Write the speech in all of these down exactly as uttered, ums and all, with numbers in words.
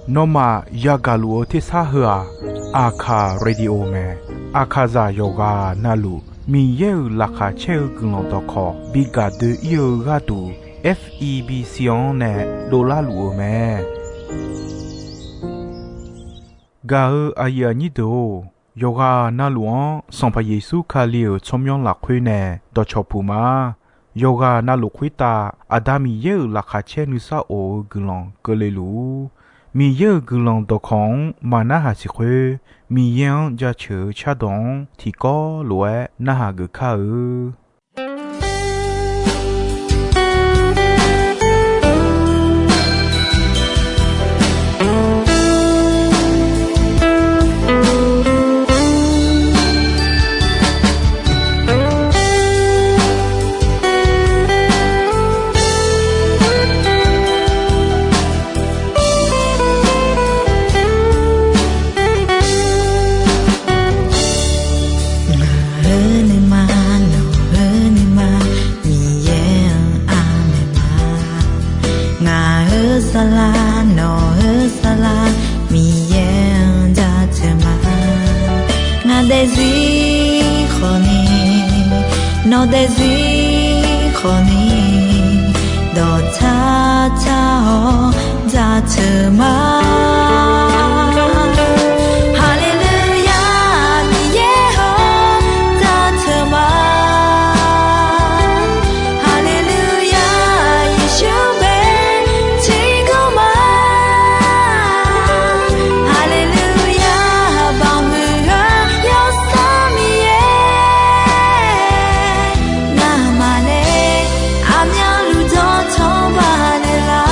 Nawmaf yagaq luf-eu tersar heu-aq, Aqkaq radio mae. Aqkaqzaq yawqghaq navluf Miqyaer-euq laqkhaq caer-eu guiqlanq dawqkawq bi gaq doe-ir-eu gharduq, F E B C-anr nae dovlar luf-eu mae. Gaq-eu aqyuif aqnyir deuq-or, yawqghaq navluf-anr Sanqpaq Yeqsur Kali-euq tsawrmyanr lafkhoer nae dawqcawq puq ma. Yawqghaq navluf khoertav Aqda Miqyaer-euq laqkhaq caer nuisar of-eu guiqlanq keuvle luf-ur. Miqyaer-euq guiqlanq dawqkawq-anr maqnarhaq siq khoer, Miqyaer-anr jaceuq-eu cardawq-anr tiqkawv lof-aer narhaq geuf kar-eu. Ngaq-euq nuima, nawq-euq nuima, Miqyaer-anr aqmaeq ma. Ngaq-euq saflar, nawq-euq saflar, Miqyaer-anr jaceuq ma. Ngaq daefzir khawfni, nawq daefzir khawfni, dawqtsar tsar-awr jaceuq ma. Haleluya, Miqyaer-or, jaceuq ma. Haleluya, Yeqsur bae tiqkawv ma. Haleluya, baqmuiq-eu Yawsanr Miqyaer, ngamaf nae aqmyanluf dawqtawq baqnaeq lar.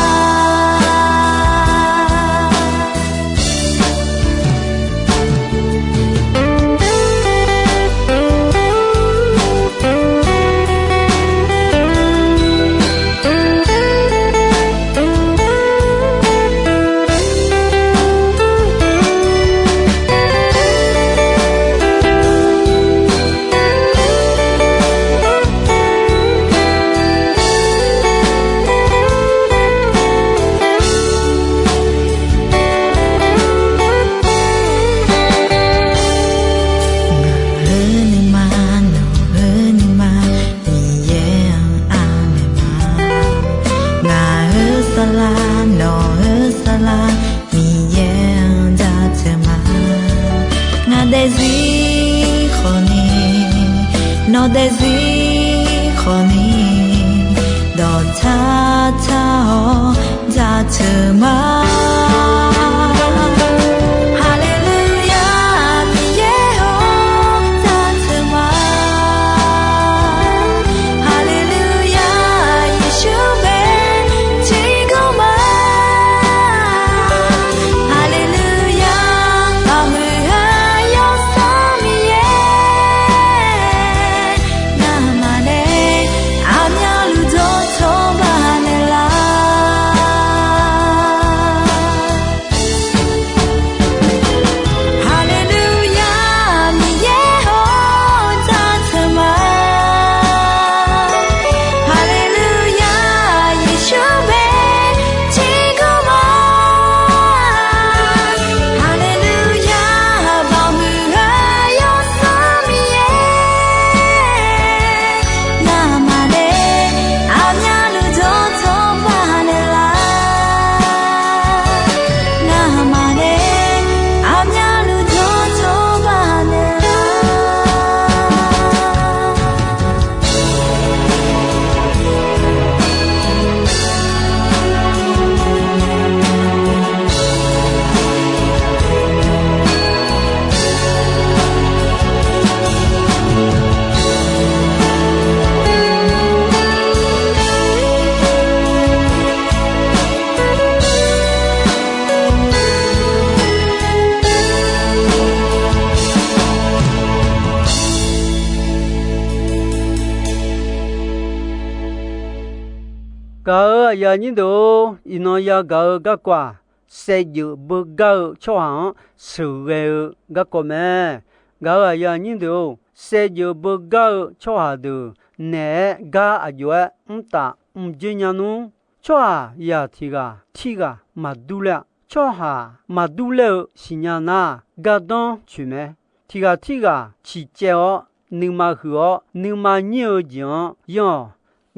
Ngaq-euq nuima, nawq-euq nuima, Miqyaer-anr aqmaeq ma. Ngaq-euq saflar, nawq-euq saflar, Miqyaer-anr jaceuq ma. Ngaq daefzir khawfni, nawq daefzir khawfni, dawqtsar tsar-awr jaceuq ma. Haleluya, Miqyaer-or, jaceuq ma. Haleluya, Yeqsur bae tiqkawv ma. Haleluya, baqmuiq-eu Yawsanr Miqyaer, ngamaf nae aqmyanluf dawqtawq baqnaeq lar. Haleluya, Miqyaer-or, jaceuq ma. Haleluya, Yeqsur bae tiqkawv ma. Haleluya, baqmuiq-eu Yawsanr Miqyaer, ngamaf nae aqmyanluf dawqtawq baqnaeq lar. Ngamaf nae aqmyanluf dawqtawq baqnaeq lar. Gaq-euq aqyuif aqnyir deuq-or, iqnan yagaq-eu garkawv-aq, saevdzeuf beugar-eu tsawrhaq-anr sheuqghae-eu garkawv mae. Gaq-euq aqyuif aqnyir deuq-or, saevdzeuf beugar-eu tsawrhaq deuq naeq-aer gar aqjox-aer mrtaf mrjer nya nmr. Tsawrhaqzaq tiq ghaq tirghaq maqdur ler-a. Tsawrhaq maqdur ler-eu siqnya nar, gardanr coeq mae. Tiq ghaq tirghaq ciqcaev-awr, nuima huiq-awr, nuima nyir-eu jeq-anr yanr-awq.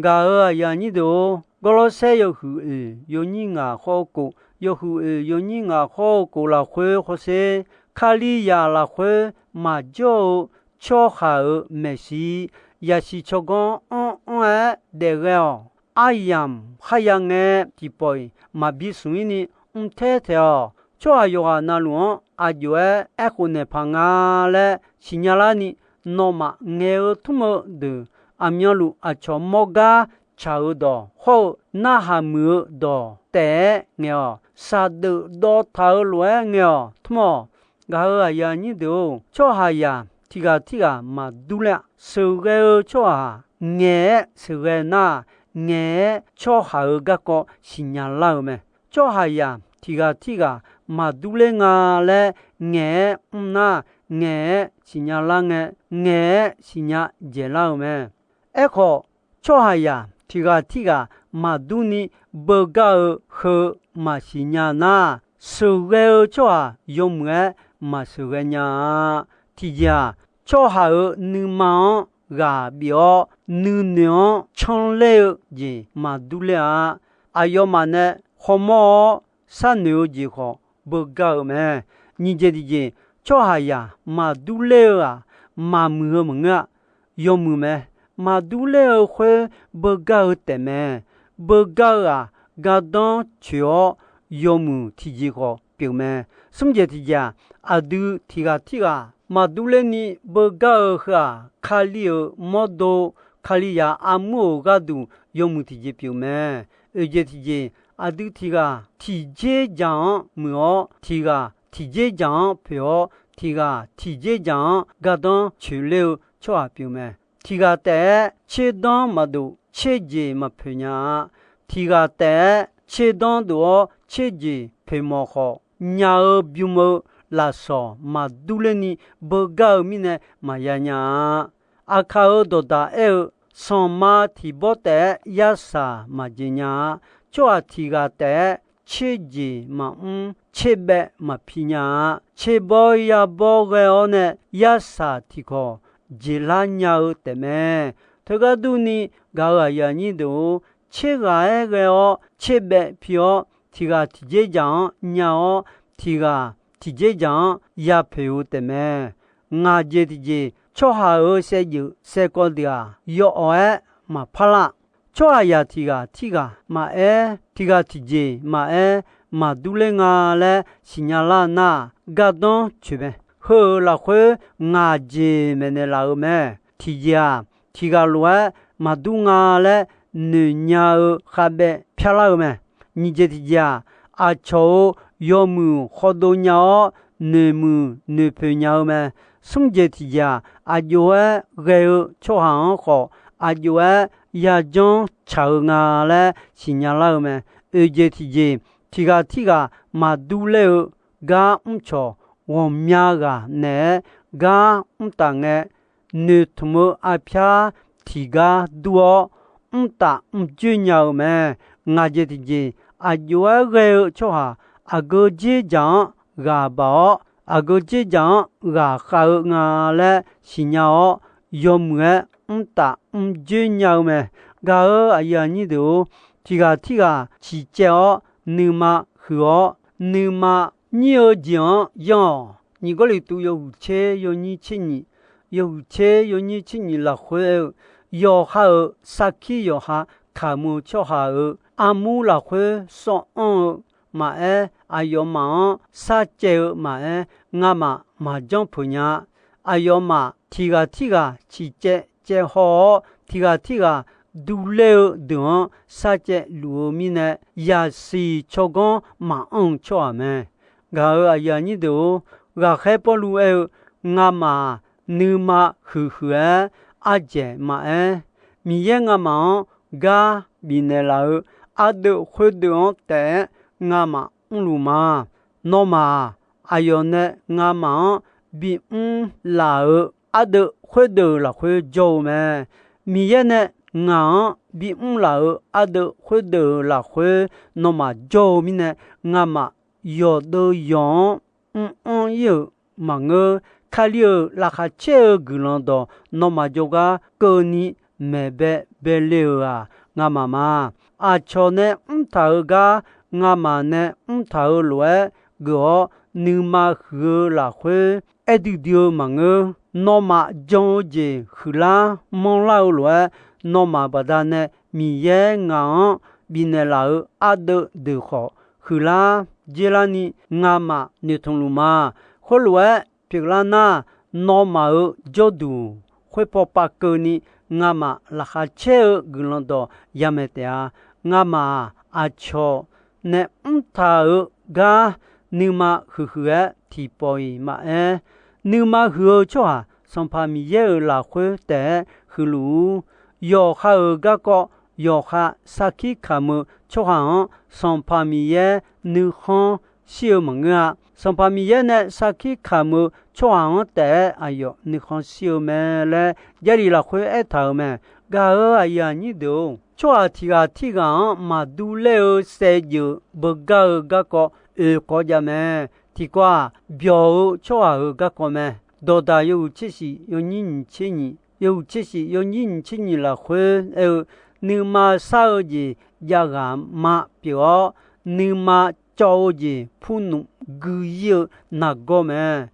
Gaq-euq aqyuif aqnyir deuq-or, Gawrlawrsaer yawhuiq oeq yawnyir ngaq khawr-eu kof, yawhuiq oeq yawnyir ngaq khawr-eu kof lafkhoer hawsher, Kalizaq lafkhoer maqjawr-eu tsawrhaq-euq maeqshi, yasiq tsawrganr anr anr-aer daefghae-awq. Aryamq kharya ngae, tiqpawf-iq maqbi smq-ir ni mr taer taeq-awq. Tsawrhaq yawqghaq navluf-anr aq jov-aer aerkhof naeq paq nga laer siqnya larni, nawmaf ngaeq-eu tmr-eu deuq, aqmyanluf aqcawq mawr gar tsaq-eu dawq hawr-eu narhaq muiq-eu dawq taef-aer ngaeq-awq. Shaqdeuf dawv taq-eu lof-aer ngaeq-awq tmr-awq. Gaq-euq aqyuif aqnyir deuq-or, tsawrhaqzaq tiq ghaq tirghaq maqdur ler-a. Sheuqghae-eu tsawrhaq ngaeq-aer sheuqghae nar, ngaeq-aer tsawrhaq-euq garkawv siqnya lar-eu mae. Tsawrhaqzaq tiq ghaq tirghaq maqdur ler nga laer ngaeq-aer mr nar, ngaeq-aer siqnya lar ngae, ngaeq-aer siqnya dzaeqlar-eu mae. Aerkhawf, tsawrhaqzaq tiq ghaq tirghaq maqdur ni beugar-eu heu maqsiq nya nar, sheuqghae-eu tsawrhaq yawmuiq-aer maqsheuqghae nya-a. Tiqjeq-aq, tsawrhaq-euq nuima-anr ghaq bif-awr, nuinoeq-anr canr ler-eu jeq maqdur ler-a. Aqyawfmaf nae khawmawr-awr sharnoeq-eu jeq khawf beugar-eu mae. Nyiq jeq tiqjeq, tsawrhaqzaq maqdur ler-eu-aq, maqmuiq-eu maqngeur-a. Yawmuiq mae. Maqdur ler-eu khoer beugar-eu taefmae. Beugar-eu-aq, gardanr coeq-awr yawmuiq tiqjeq khawf pyeuf mae. Smr jeq tiqjeq-aq, aqdui tiq ghaq tirghaq maqdur ler ni beugar-eu heu-aq, Kali-euq mawrdo, Kalizaq armur-euq gharduq yawmuiq tiqjeq pyeuf mae. Oeq jeq tiqjeq, aqdui tiq ghaq tiqjeq dzaq-anr muiq-awr, tiq ghaq tiqjeq dzaq-anr poeq-awr, tiq ghaq tiqjeq dzaq-anr gardanr coeq ler-eu tsawrhaq pyeuf mae. Tiq ghaq taef-aer tserdanr maqdov, tserjeq maqpoeq nya-a. Tiq ghaq taef-aer tserdanr dov-awr tserjeq poeq mawf khawf, nya-eu bym-eu lafsawq maqdur ler ni beugar-eu mirnae maqya nya-a. Aqkaq-euq dawqdaq aer-eu, sanqma tiq bawr taef-aer yarsaq maqjeq nya-a. Tsawrhaq tiq ghaq taef-aer tserjeq maqmr, tserbaev maqpi nya-a. Tserbawr yarbawr ghae-awr nae yarsaq tiqkawq jeqlar nya-eu taefmae. Teugar durni, gaq-euq aqyuif aqnyir deuq-or, tserghaq-aer ghae-awr tserbaev pi-awr, tiq ghaq tiqjeq dzaq-anr nya-awr, tiq ghaq tiqjeq dzaq-anr yapoeq-eu taefmae. Ngaq jeq tiqjeq, tsawrhaq-euq saevdzeuf saevkawv deuq-aq, yawawq-aer maqpar lar. Tsawrhaqzaq tiq ghaq tirghaq maqaer, tiq ghaq tiqjeq maqaer, maqdur ler nga laer siqnya lar nar, gardanr coeq mae. Heu-euq lafkhoer ngaq jeq maeqnaeq laf-eu mae. Tiqjeq-aq, tiq ghaq lof-aer maqdur nga laer noeqnya-eu khavbaev pyarlar-eu mae. Nyiq jeq tiqjeq-aq, aqcawq-euq yawmuiq khawdov nya-awr, noeqmuiq noeqpoeq nya-eu mae. Smr jeq tiqjeq-aq, aq jov-aer ghae-eu tsawrhaq-anr khawf, aq jov-aer yajanr tsaq-eu nga laer siqnya lar-eu mae. Oeq jeq tiqjeq, tiq ghaq tirghaq maqdur ler-eu gar mrcawq ghawqmya ghaq naeq-aer gar mr taf ngae, noeqtmq-eu arpyar tiqgar dur-awr, mrtaf mrjoer nya-eu mae. Ngaq jeq tiqjeq, aq jov-aer ghae-eu tsawrhaq aqgeu dzerdzaq-anr ghaq baq-awr, aqgeu dzerdzaq-anr ghaq khav-eu nga laer siqnya-awr, yawmuiq-aer mrtaf mrjoer nya-eu mae. Gaq-euq aqyuif aqnyir deuq-or, tiq ghaq tirghaq ciqcaev-awr, nuima huiq-awr, nuima nyir-eu jeq-anr yanr-awq. Nyiq Gawrliqtu yawhuiq tser yawnyir tser nyiq, yawhuiq tser yawnyir tser nyiq lafkhoer aer-eu, yawqha-euq sarkir yawqha kaqmur-eu tsawrhaq-euq armur lafkhoer sawv anr-eu maqaer, aqyawfmaf-anr sarcaev-eu maqaer, ngamaf maqjanr peuq nya-a. Aqyawfmaf tiq ghaq tirghaq ciqcaev caevhaw-awr, tiq ghaq tirghaq durler-eu deuq-anr sarcaev luf-eu mirnae, yasiq tsawrganr maqanr-eu tsawrhaq mae. Gaq-euq aqyuif aqnyir deuq-or, ghaqkhaer Pawrluv aer-eu, ngamaf-aq, nuima huiqhuiq-aer ardzaeq maqaer, Miqyaer ngamaf-anr gar bifnaeq laf-eu ardeuv khoerdeuv-anr taef-aer ngamaf mrluf ma. Nawmaf-aq, aqyawf nae ngamaf-anr bimr laf-eu ardeuv khoerdeuv lafkhoer jawr-eu mae. Miqyaer nae ngaq-anr bimr laf-euq ardeuv khoerdeuq-euq lafkhoer nawmaf jawr-eu mirnae, ngamaf yawqdeuv yawq-anr mr-anr ir-euq maqngeur. Kali-euq laqkhaq caer-eu guiqlanq dawq nawmaf jawrgar keuvni maeq bae bae le-euq-aq, ngamaf ma. Aqcawq nae mrtaq-euq gar ngamaf nae mrtaq-euq lof-aer geuf-awr, nuima huiq-eu lafkhoer aer duidui-eu maqngeur. Nawmaf jan-eu jeq huiqlar manrlar-eu lof-aer, nawmaf baqdanae Miqyaer ngaq-anr bifnaeq laf-euq ardeuv deuq khawf huiqlar jerlarni ngamaf noeqtmq luf ma. Khoerlof-aer pyeuflar nar, nawmaf-euq jawrduq khoerpaw pav keuvni ngamaf laqkhaq caer-eu guiqlanq dawq yamaeq taef-a. Ngamaf-aq, aqcawq nae mrtaq-euq gar nuima huiqhuiq-aer tiqpawf-iq maqaer, nuima huiq-eu tsawrhaq Sanqpaq Miqyaer-euq lafkhoer taef-aer huiqluf-ur. Yawqha-euq garkawv yawqha sarkir kamq-eu tsawrhaq-anr Sanqpaq Miqyaer nuikhanr shir-eu maqngeur-a. Sanqpaq Miqyaer nae sarkir kamq-eu tsawrhaq-anr taef-aer aqyawf nuikhanr shir-eu mae laer Jarlif lafkhoer aertaq-euq mae. Gaq-euq aqyuif aqnyir deuq-or, tsawrhaq tiq ghaq tirghaq-anr maqdur ler-eu saevdzeuf beugar-eu garkawv oekawv jav mae. Tiqkawv-aq, byawq-eu tsawrhaq-euq garkawv mae. Dawqdaq yawhuiq tser shif yawnyir nyiq tser nyiq, yawhuiq tser shif yawnyir nyiq tser nyiq lafkhoer aer-eu, nuima shar-eu jeq jav ghaq ma pyeuf-awr, nuima cawv-eu jeq purnmf gui ir-eu nargawr mae.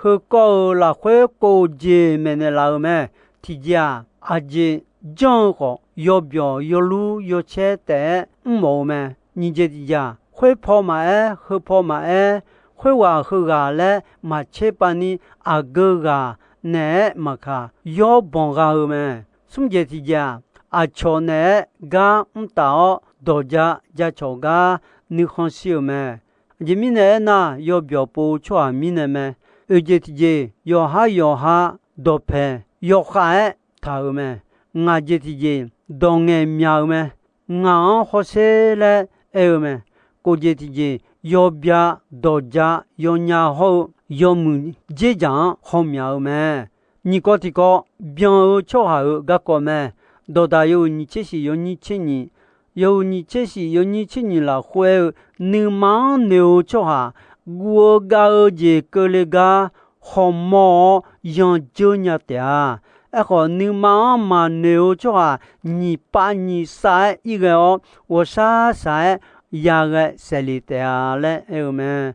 Heukawv-euq lafkhoer kof jeq maeqnaeq laf-euq mae. Tiqjeq-aq, aqjeq janr-eu khawf, yawbyawq yawlur yawcaer taef-aer mrmawf-eu mae. Nyiq jeq tiqjeq-aq, khoerpaw maqaer, heupaw maqaer, khoerghaq heughaq laer maqtser pav ni, aqgeu ghaq naeq-aer maqkaq, yawr banq gha-eu mae. Smr jeq tiqjeq-aq, aqcawq naeq-aer gar mr taf-awr, dawq ja ja cawq gar nuikhanr shir-euq mae. Aqjeq mirnae aernar, yawbyawq pov-eu tsawrhaq mirnae mae. Oeq jeq tiqjeq, yawqhar yawqha dawqpaeq yawkhav-aer taq-euq mae. Ngaq jeq tiqjeq, dawq ngaeqmyaq-eu mae. Ngaq-anr hawsher laer aer-eu mae. Kof jeq tiqjeq, yawbya dawq ja yawnya hawr-eu yawmuiq dzerdzaq-anr hawmyaq-eu mae. Nyiq kawv tiqkawv, byan-eu tsawrhaq-euq garkawv mae. Dawqdaq yawhuiq nyiq tser shif yawnyir tser nyiq, yawhuiq nyiq tser shif yawnyir tser nyiq lafkhoer aer-eu, nuima-anr noeq-eu tsawrhaq guv-eu gav-eu jeq keuvle gar hawmawr-awr yandzeur nya taef-a. Aerkhawf, nuima-anr maqnoeq-eu tsawrhaq nyiq pav nyiq sav-aer ir ghae-awr, ghawqshaq shaq-aer yaghae saeqle taef-a laer aer-eu mae.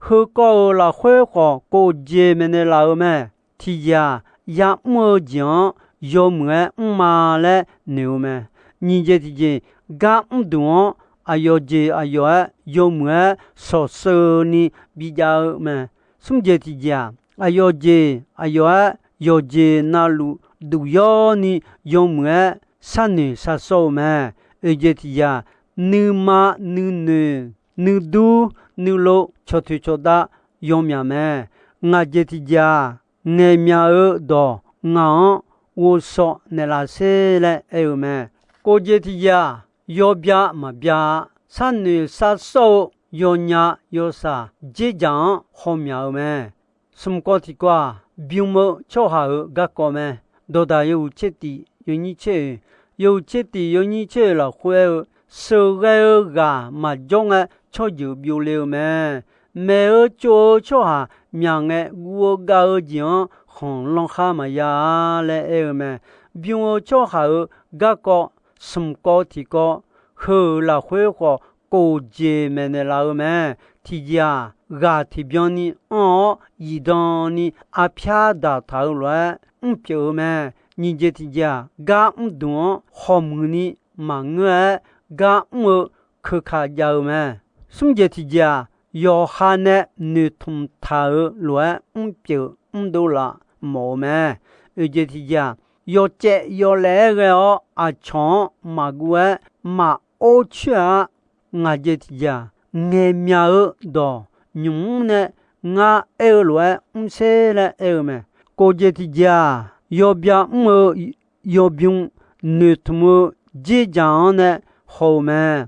Heukawv-euq lafkhoer khawf, kof jeq maeqnaeq laf-eu mae. Tiqjeq-aq, ya'mr-eu jeq-anr yawmuiq-aer mr ma laer noeq-eu mae. Nyiq jeq tiqjeq, gar mr duq-anr aqyawf jeq aqyawf-aer yawmuiq-aer shawqsheu ni bijav-eu mae. Smr jeq tiqjeq-aq, aqyawf jeq aqyawf-aer yawqjeq navluf duq yawr ni yawmuiq-aer sharnoeq sharsawr-eu mae. Oeq jeq tiqjeq-aq, nuima nuinoeq nuidur nuilov cawqtoeq cawqdav yawmyaq mae. Ngaq jeq tiqjeq-aq, ngaeqmyaq-eu dawq ngaq-anr ghovshaw naeqlaf sher laer aer-eu mae. Kof jeq tiqjeq-aq, yawbya maqbya-a. Sharnoeq sharsawr-eu yawnya yawshaq dzerdzaq-anr hawmyaq-eu mae. Smq kawv tiqkawv-aq, bym-eu tsawrhaq-euq garkawv mae. Dawqdaq yawhuiq tser tif yawnyir tser oeq, yawhuiq tser tif yawnyir tser oeq lafkhoer aer-eu, sheuqghae-eu ghaq maqjawr ngae tsawrjeuq byovle-eu mae. Maeq-eu tsov-eu tsawrhaq myaq ngae, guv-eu gav-eu jeq-anr khanqlanr khar maqya-a laer aer-eu mae. Bym-eu tsawrhaq-euq garkawv, smq kawv tiqkawv, heu-euq lafkhoer khawf, kof jeq maeqnaeq laf-eu mae. Tiqjeq-aq, ghaq tiqbyan ni anr-awr, zifdan ni arpyar daqtaq-eu lof-aer mrpyeuf-eu mae. Nyiq jeq tiqjeq-aq, gar mr duq-anr hawmuiq ni maqngeur-aer, gar mr-eu keuka jav-eu mae. Smr jeq tiqjeq-aq, yawqha nae noeqtmq taq-euq lof-aer mrpyeuf mrdov laf mawf-eu mae. Oeq jeq tiqjeq-aq, yawcaev yawlaeq-aer ghae-awr, aqcawq-anr maqguv-aer maqor coer-a. Ngaq jeq tiqjeq-aq, ngaeqmyaq-eu dawq nymq mr nae ngar aer-eu lof-aer mr sher laer aer-eu mae. Kof jeq tiqjeq-aq, yawbya mr-eu yawbym noeqtmq-eu dzerdzaq-anr nae haw-eu mae.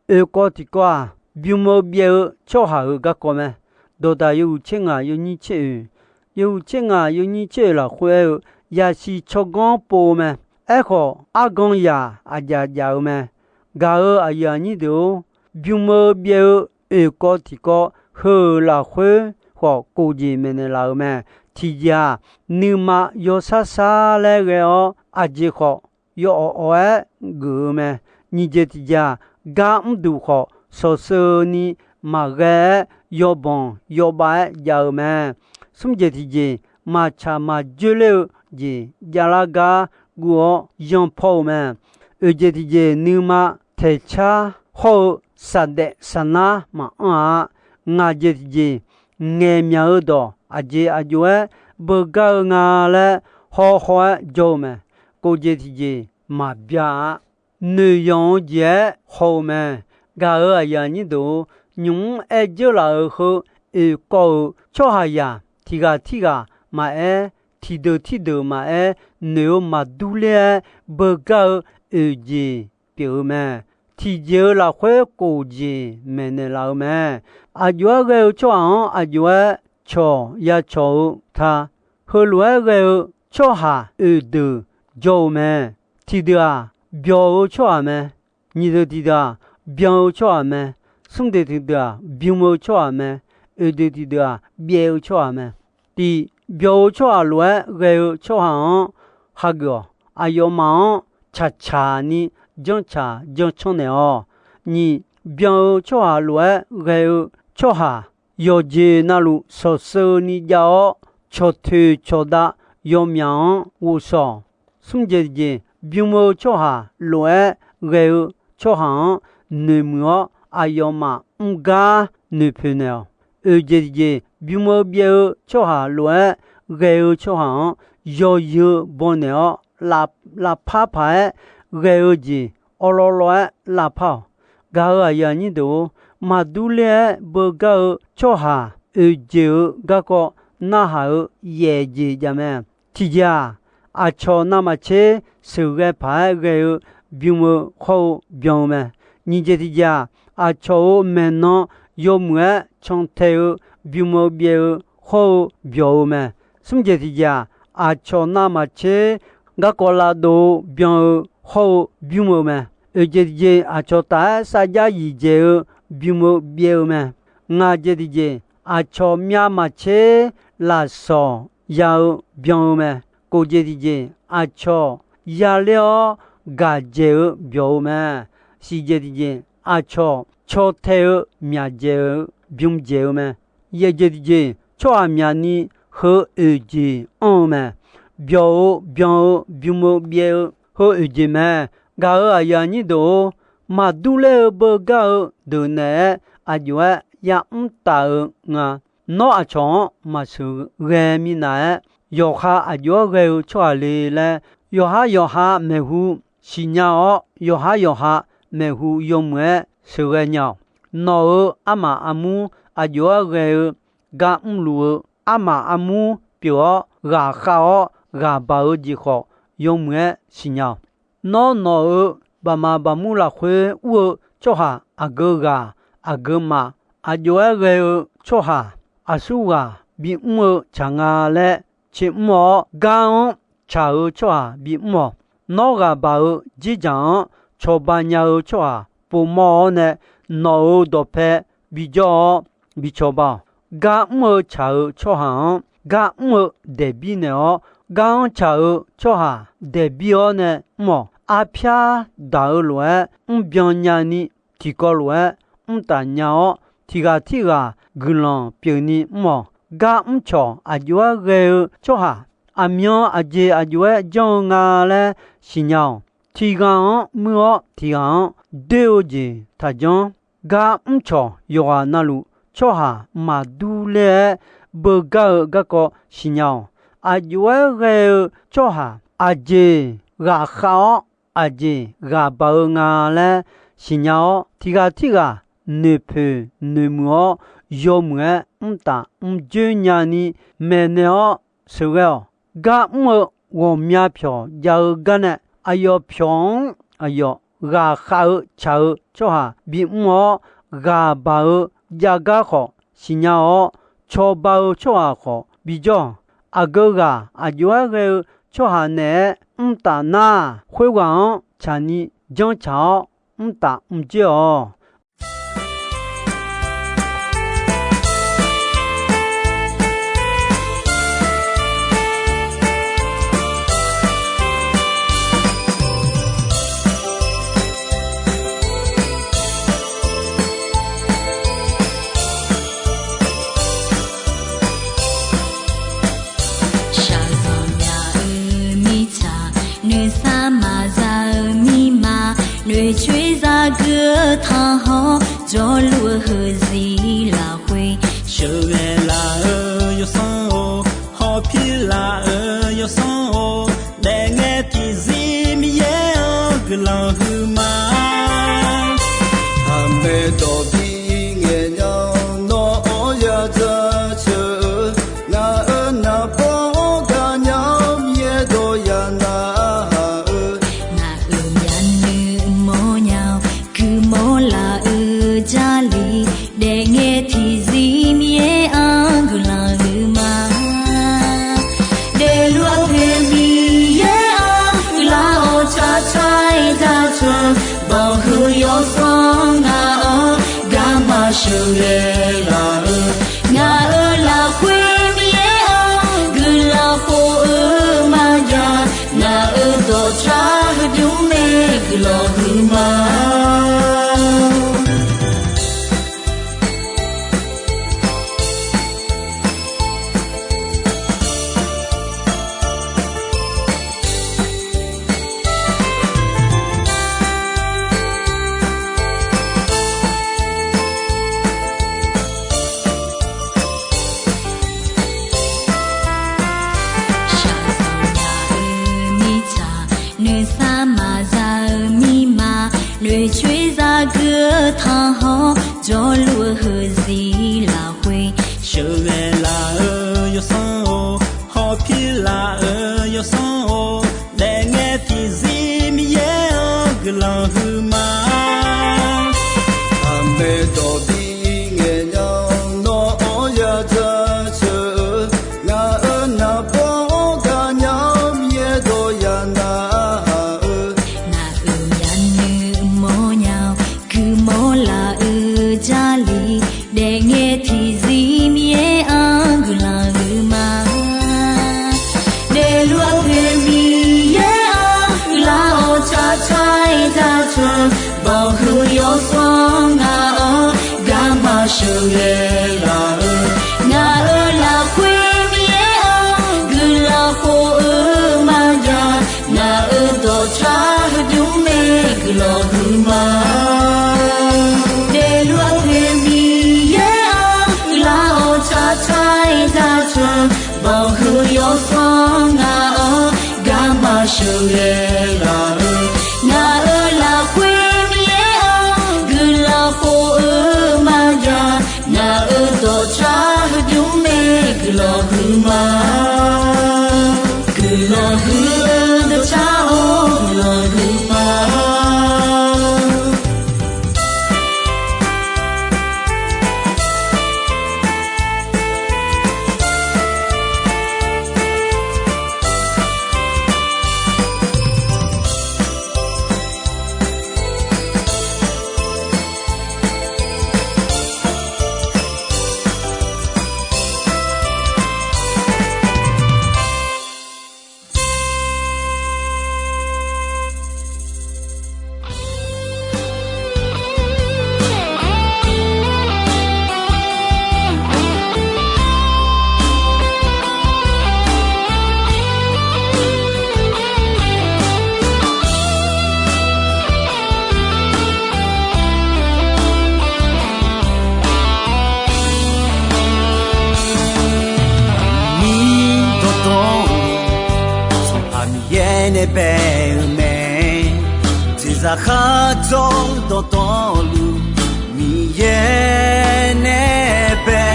Oeq kawv tiqkawv-aq, bym-eu byaev-eu tsawrhaq-euq garkawv mae. Dawqdaq yawhuiq tser ngaq yawnyir tser oeq, yawhuiq tser ngaq yawnyir tser oeq lafkhoer aer-eu, yasiq tsawrganr pov-eu mae. Aerkhawf, argan yaq aqjaf jaf-eu mae. Gaq-euq aqyuif aqnyir deuq-or, bym-eu byaev-eu oeq kawv tiq kawv heu-euq lafkhoer khawf, kof jeq maeqnaeq laf-euq mae. Tiqjeq-aq, nuima yawshar shar laer ghae-awr, aqjeq khawf yawawq awq-aer geuf-eu mae. Nyiq jeq tiqjeq-aq, gar mrduq khawf, shawqsheu ni maqghae-aer, yawbanq yawbav-aer jav-eu mae. Smr jeq tiqjeq, maqtsaq maqjoer ler-eu jeq javlar gar guv-awr yanpaw-eu mae. Oeq jeq tiqjeq, nuima taeqcar hawr-eu saqdaef saqnar maqanr-a. Ngaq jeq tiqjeq, ngaeqmyaq-eu dawq aqjeq aqjox-aer beugar-eu nga laer hawhaw-aer jawr-eu mae. Kof jeq tiqjeq, maqbya-a. Noeqyanq-eu jeq-aer haw-eu mae. Gaq-euq aqyuif aqnyir deuq-or, nymq-mr aer dzeurlaf-euq heu oeq kawv-euq tsawrhaqzaq tiq ghaq tirghaq maqaer, tiqdeuq tiqdeuq maqaer, noeq-eu maqdur ler-aer beugar-eu oeq jeq pyeuf-eu mae. Tiqjeq-eu lafkhoer kof jeq maeqnaeq laf-eu mae. Aqjox-aer ghae-eu tsawrhaq-anr aqjox-aer cawq ya cawq-eu ta. Heulof-aer ghae-eu tsawrhaq oeq deuq jawr-eu mae. Tiqdeuq-aq, byawq-eu tsawrhaq mae. Nyiq deuq tiqdeuq-aq, byan-eu tsawrhaq mae. Smr deuq tiqdeuq-aq, bym-eu tsawrhaq mae. Oeq deuq tiqdeuq-aq, byaev-eu tsawrhaq mae. Tiq, byawq-eu tsawrhaq lof-aer ghae-eu tsawrhaq-anr hageuf-awq. Aqyawfmaf-anr tsaqtsaq ni janrtsaq janrcanr naeq-awq. Nyiq, byan-eu tsawrhaq lof-aer ghae-eu tsawrhaq, yawqjeq navluf shawqsheu ni jav-awr, cawqtoeq cawqdav yawmyaq-anr ghovshaw-awq. Smr jeq tiqjeq, bym-eu tsawrhaq lof-aer ghae-eu tsawrhaq-anr noeqmuiq-awr, aqyawfmaf mr gar noeqpoeq naeq-awq. Oeq jeq tiqjeq, bym-eu byaev-eu tsawrhaq lof-aer ghae-eu tsawrhaq-anr yawzeu baw naeq-awr, lavpar paq-aer ghae-eu jeq awrlawrlawr-aer lavpar-awq. Gaq-euq aqyuif aqnyir deuq-or, maqdur ler-aer beugar-eu tsawrhaq oeq jeq-eu garkawv narhaq-eu yaef jeq jav mae. Tiqjeq-aq, aqcawq navmaqtser sheuqghae paq-aer ghae-eu bym-eu hawr-eu byan-eu mae. Nyiq jeq tiqjeq-aq, aqcawq-euq maeqnan yawmuiq-aer cantae-eu bym-eu byaev-eu hawr-eu byawq-eu mae. Smr jeq tiqjeq-aq, aqcawq navmaqtser garkawv lavdov-eu byan-eu hawr-eu bymr-eu mae. Oeq jeq tiqjeq, aqcawq taf-aer sarjax yiqdzaeq-eu bym-eu byaev-eu mae. Ngaq jeq tiqjeq, aqcawq myavmaqtser lafsawq ya-eu byan-eu mae. Kof jeq tiqjeq, aqcawq yaler-awr gaqdzaeq-eu byawq-eu mae. Siq jeq tiqjeq, aqcawq caw tae-eu myaqdzaeq-eu bym dzaeq-eu mae. Yaeq jeq tiqjeq, tsawrhaq myaqni heu oeq jeq anr-eu mae. Byawq-eu byan-eu bym-eu byaev-eu heu oeq jeq mae. Gaq-euq aqyuif aqnyir deuq-or, maqdur ler-eu beugar-eu deuq naeq-aer aqjox-aer yamr taf-eu nga. Nawr aqcawq-anr maqsheuqghae minav-aer, yawqha aqjox-aer ghae-eu tsawrhaq le laer, yawqhar yawqha maeqhu siqnya-awr, yawqhar yawqha maeqhu yawmuiq-aer sheuqghae nya-awq. Nawq-euq armaf armur aqjox-aer ghae-eu gar mrluf-eu armaf armur pyeuf-awr ghaqkhav-awr ghaqbaq-eu jeq khawf, yawmuiq-aer siqnya-awq. Nawr nawq-euq baqmaf baqmur lafkhoer ur-eu tsawrhaq aqgeu ghaq aqgeu maf, aqjox-aer ghae-eu tsawrhaq aqsurghaq bimr-eu tsaq nga laer tsermr-awr, gar-anr tsaq-eu tsawrhaq bimr-awq. Nawr ghaqbaq-eu dzerdzaq-anr cawba nya-eu tsawrhaq povmawr-awr nae, nawq-euq dawqpae bijawr-awr bicawba-awq. Gar mr-eu tsaq-eu tsawrhaq-anr gar mr-eu daeqbir naeq-awr, gar-anr tsaq-eu tsawrhaq daeqbir-awr nae mr-awq. Arpyar daq-eu lof-aer mrbyan nyani, tiqkawv lof-aer mrtaf nya-awr, tiq ghaq tirghaq guiqlanq pyeufni mr-awq. Gar mrcawq aqjox-aer ghae-eu tsawrhaq, aqmyan aqjeq aqjox-aer janr-eu nga laer siqnya-awq. Tiq ghaq-anr muir-awr tiq ghaq-anr doer-eu jeq taqjanr. Gar mrcawq yawqghaq navluf tsawrhaq maqdur ler-aer beugar-eu garkawv siqnya-awq. Aqjox-aer ghae-eu tsawrhaq aqjeq ghaqkhav-awr aqjeq ghaqbaq-eu nga laer siqnya-awr, tiq ghaq tirghaq noeqpoeq noeqmuiq-awr, yawmuiq-aer mrtaf mrjoer nyani maeqnaeq-awr sheuqghae-awq. Gar mr-eu ghawqmya pyawq jav-eu gar nae, aqyawf pyawq-anr aqyawf ghaqkhav-eu tsaq-eu tsawrhaq bimr-awr, ghaqbaq-eu jav gar khawf siqnya-awr, cawba-eu tsawrhaq khawf bijawr-awq. Aqgeu ghaq aqjox-aer ghae-eu tsawrhaq naeq-aer mr taf nar, khoerghaq-anr tsaqni janrtsaq-awr mr taf mr dzoer-awq. Shaqzanq nya-eu mirtsaq, noeqsar maqza-eu mirma, noeqcoer zagui-eu tanqhawr, jawrluf-eu heuzir lafkhoer, sheuqghae laf-eu yawsanr-or, hawpir laf-eu yawsanr-or, daefngae tiqzir Miqyaer-anr guiqlanq huiqma. Aqmaeq dawq bi ngaeq nya-awr nawr-anr ya jaceuq-eu, ngaq-euq naqbawr-anr gaqnya-awr Miqyaer dawq ya narhaq-eu, ngaq-euq myavnuiv mawrnya-awr guiqmawr laf-eu Jarlif, daefngae tiqzir Miqyaer-anr guiqlanq huiqma. Daefluf-eu poeq Miqyaer-anr guiqlanq-awr, tsaqtsaq-aer jaceuq-eu, bawqhuiq yawsanr ngaq-anr garma sheuqghae laf-eu, ngaq-euq lafkhoer Miqyaer-anr guiqlanq khof-eu maqjav, ngaq-euq dawqtsav heudymr mae guiqlanq huiqma. Shaqzanq nya-eu mirtsaq, noeqsar maqza-eu mirma, noeqcoer zagui-eu tanqhawr, jawrluf-eu heuzir lafkhoer, sheuqghae laf-eu yawsanr-or, hawpir laf-eu yawsanr-or, daefngae tiqzir Miqyaer-anr guiqlanq huiqma. Aqmaeq dawq bi ngaeq nya-awr nawr-anr ya jaceuq-eu, ngaq-euq naqbawr-anr gaqnya-awr Miqyaer dawq ya narhaq-eu, ngaq-euq myavnuiv mawrnya-awr guiqmawr laf-eu Jarlif, daefngae tiqzir Miqyaer-anr guiqlanq huiqma. Daefluf-eu poeq Miqyaer-anr guiqlanq-awr, tsaqtsaq-aer jaceuq-eu, bawqhuiq yawsanr ngaq-anr garma sheuqghae laf-eu, ngaq-euq lafkhoer Miqyaer-anr guiqlanq khof-eu maqjav, ngaq-euq dawqtsav heudymr mae guiqlanq huiqma. Daefluf-eu poeq Miqyaer-anr guiqlanq-awr, tsaqtsaq-aer jaceuq-eu, bawqhuiq yawsanr ngaq-anr garma sheuqghae laf-eu, ngaq-euq lafkhoer Miqyaer-anr guiqlanq khof-eu maqjav, ngaq-euq dawqtsav heudymr mae guiqlanq huiqma. Guiqlanq huiq-eu dawqtsav-or, guiqlanq huiqma. Miqdawq dawq-eu Sanqpaq Miqyaer nae bae-eu mae. Jeqzaq khardzawr dawqtawvluf Miqyaer nae bae.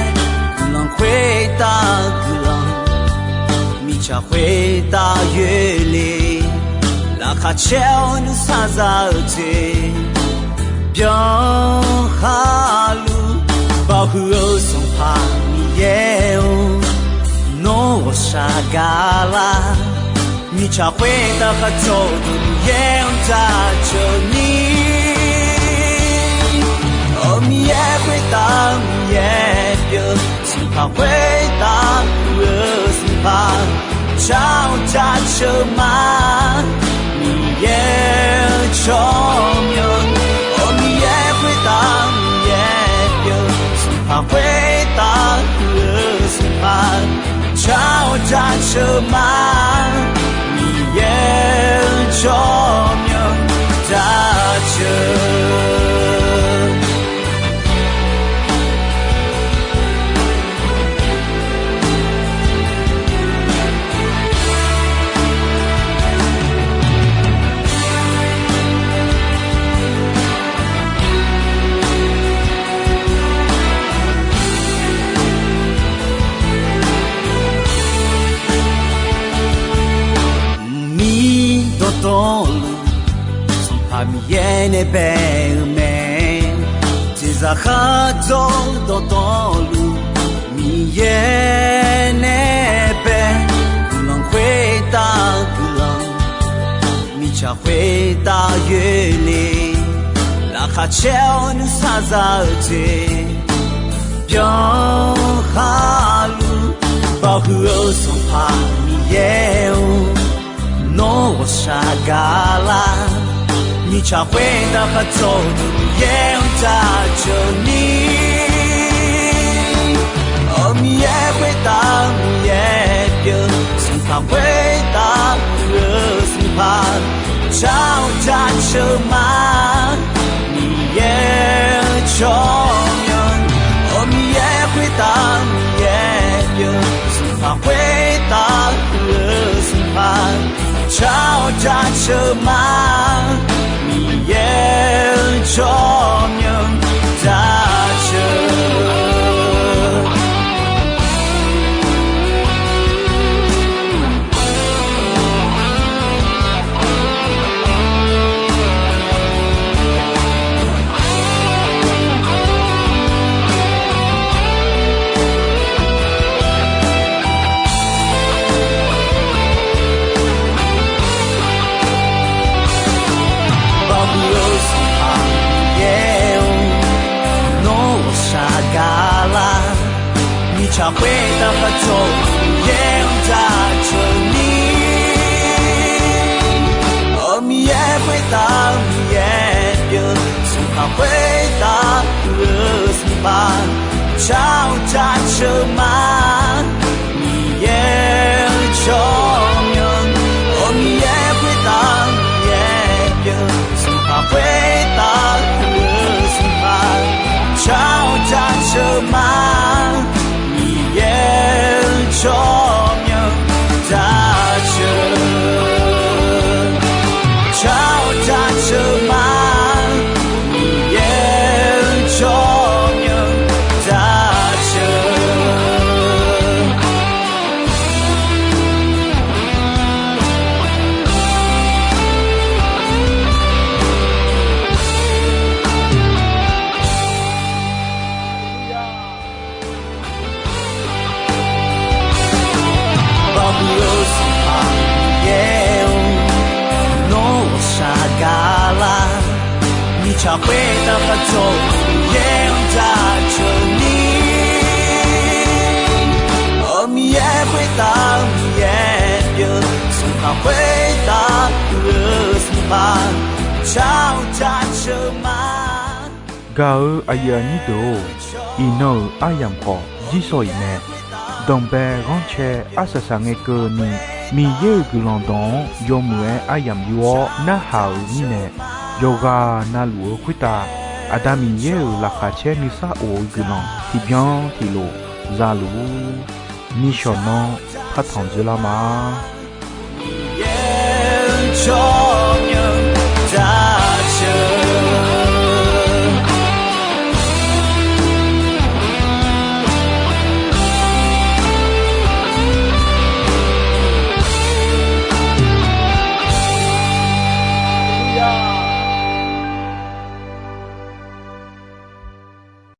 Guiqlanq khoertav guiqlanq, mirtsaq khoertav yoerle. Laqkhaq caer-awr nuisar za-eu jeq byanlar khaqluf, bawhuiq-eu Sanqpaq Miqyaer-or, nawr ghawqshaq gaqlar. Mirtsaq khoertav khar tsawrduq Miqyaer-anr jaceuq ni. Aq, Miqyaer khoertav Miqyaer pyeuf, sanqpaq khoertav puq-eu sanqpaq, tsawrhaq jaceuq ma. Miqyaer-eu tsawrmyanr, aq, Miqyaer khoertav Miqyaer pyeuf, sanqpaq khoertav puq-eu sanqpaq, tsawrhaq jaceuq ma. Miqyaer-eu tsawrmyanr jaceuq. Mqmir dawqtawvluf, Sanqpaq Miqyaer nae bae-eu mae. Jeqzaq khar dzawr-eu dawqtawvluf, Miqyaer nae bae. Guiqlanq khoertav guiqlanq, mirtsaq khoertav yoerle. Laqkhaq caer-awr nuisar za-eu jeq byanlar luf, baoq huiq-eu Sanqpaq Miqyaer-or, nawr ghawqshaq gaqlar. Mirtsaq khoertav khar tsawrduq Miqyaer-anr jaceuq ni. Aq, Miqyaer khoertav Miqyaer pyeuf, sanqpaq khoertav puq-eu sanqpaq, tsawrhaq jaceuq ma. Miqyaer-eu tsawrmyanr, aq, Miqyaer khoertav Miqyaer pyeuf, sanqpaq khoertav puq-eu sanqpaq, tsawrhaq jaceuq ma. Miqyaer-eu tsawrmyanr jaceuq. Baoq huiq-eu Sanqpaq Miqyaer-or, nawr ghawqshaq gaqlar. Mirtsaq khoertav khar tsawrduq Miqyaer-anr jaceuq ni. Aq, Miqyaer khoertav Miqyaer pyeuf, sanqpaq khoertav puq-eu sanqpaq, tsawrhaq jaceuq ma. Miqyaer-eu tsawrmyanr, aq, Miqyaer khoertav Miqyaer pyeuf, sanqpaq khoertav puq-eu sanqpaq, tsawrhaq jaceuq ma. Miqyaer-eu tsawrmyanr jaceuq, tsawrhaq jaceuq ma. Miqyaer-eu tsawrmyanr jaceuq. Baoq huiq-eu Sanqpaq Miqyaer-or, nawr ghawqshaq gaqlar. Mirtsaq khoertav khar tsawrduq Miqyaer-anr jaceuq ni. Aq, Miqyaer khoertav Miqyaer pyeuf, sanqpaq khoertav puq-eu sanqpaq, tsawrhaq jaceuq ma. Gaq-eu aqyuif aqnyir deuq-or, iqnan-euq aryamq khawf jirsawq iq mae. Danqbae ghanrcae arsaq saq ngae keuvni, Miqyaer-euq guiqlanq dawq-anr yawmuiq-aer aryamq yur-awr narhaq-euq mirnae, yawqghaq na luf-eu khoertav, Aqda Miqyaer-euq laqkhaq caer nuisar of-eu guiqlanq tiqbyan tiqlof za luf-ur. Nishawq nanr partanq dzoerlar ma.